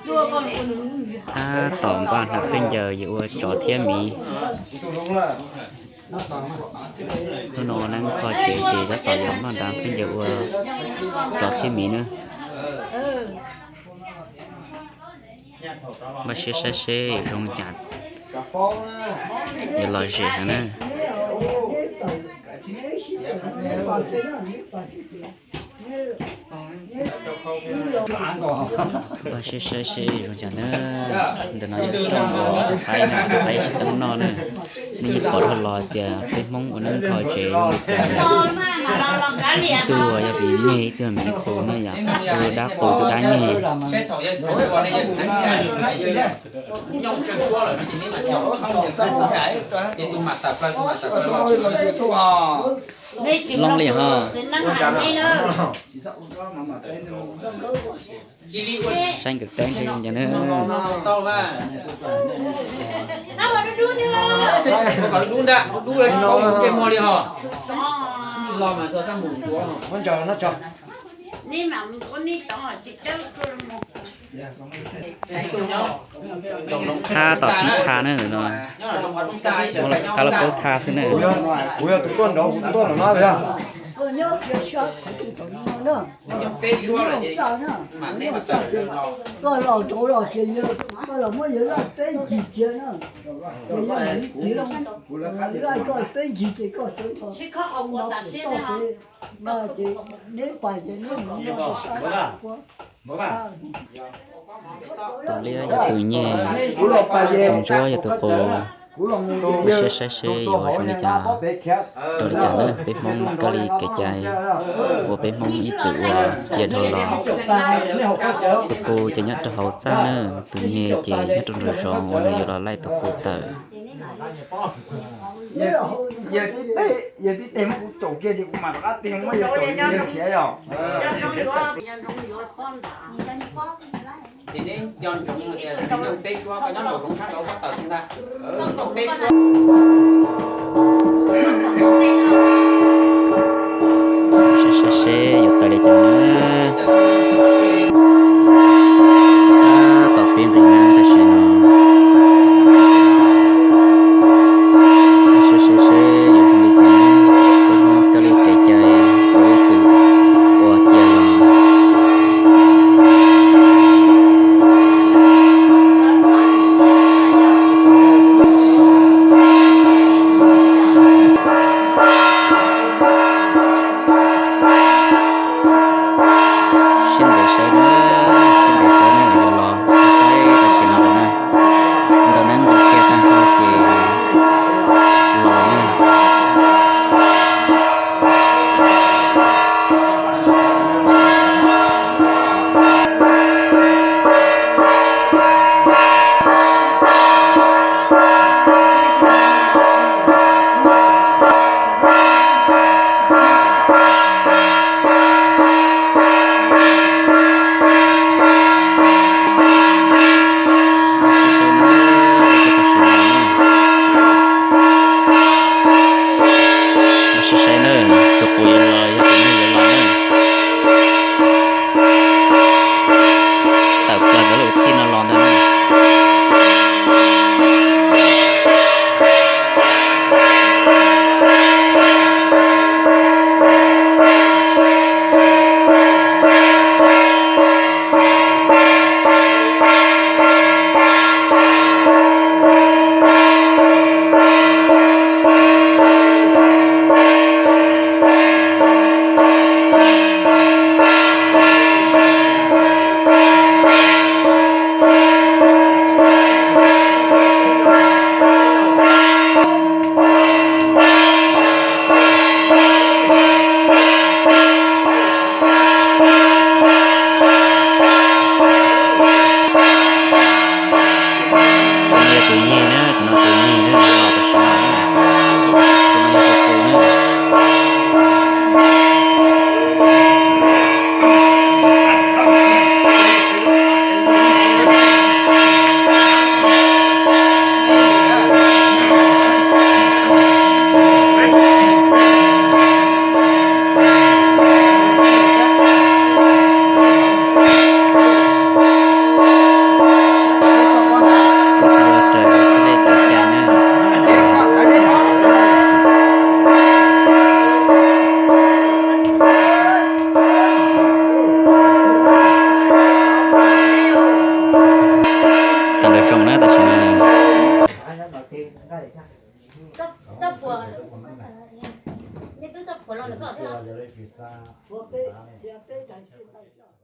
Tab tom npaj nram khaub ncaws yuav ua tsov thiab miv. Hnub no ua neeb kho tsev ces tab tom yuav npaj nram khaub ncaws ua tsov thiab miv na. Npaj siab saib seb zoo li cas, yuav lom zem heev na. Npaj siab saib seb zoo cas na. Ntawm no yog rooj uas tus qaib na, tus qaib tsis xeeb noj na. Nej yeej pom dhau los tias peb Hmoob ua neeb kho tsev zoo li cas. Ib tug yog vim nyeg, ib tug miv khu na yom, ib tug dab qus ib tug dab nyeg. Loob li ho. Saib nkawd teb ntshe zoo cas na. Thab tom tsib thab na no. Qab los plaub thab xwb na. Kuv yog tus tuaj nrov kuv tuaj los no yog. Koj nyob kiag sab qhov twg thaum no na, koj nyob txaj na, koj nyob txaj ces koj los rau los ces yawg, koj los muab yawg laij peb ncig kiag na. Ces yawg mam li tig loo, yawg laij koj peb ncig ces koj sawv ntho no kuv toj kev no ces neb pais ces neb mus noj rau sab puab. Tus liab yog tus nyeg, tus ntsuab yog tus qus. Npaj siab saib seb yuav zoo li cas, rau li cas na. Peb Hmoob koj li kev cai uas peb Hmoob ib txwm ua cia dhau los. Tus qus ces nyob rau hauv txaj na, tus nyeg ces nyob rau nraum zoov uas nws yuav los laij tus qus tawm. Yawg tib teg muab kuv caum kiag ces kuv mam rov qab tig muab yawg caum, yawg khiav yom. Ces neb nco ntsoov tias nyob peb suab, koj nyob nraum zoov sab nraud koj tawm kiag ntag. Nyob peb suab. Saib seb yuav tawm li cas na. Tab tom pib nqis neeb tam sim no. Saib seb yuav zoo li cas, peb Hmoob koj li kev cai ua ib txwm ua cia los. Txoj puas, nej twb txoj puas los ntawm koj thiab los?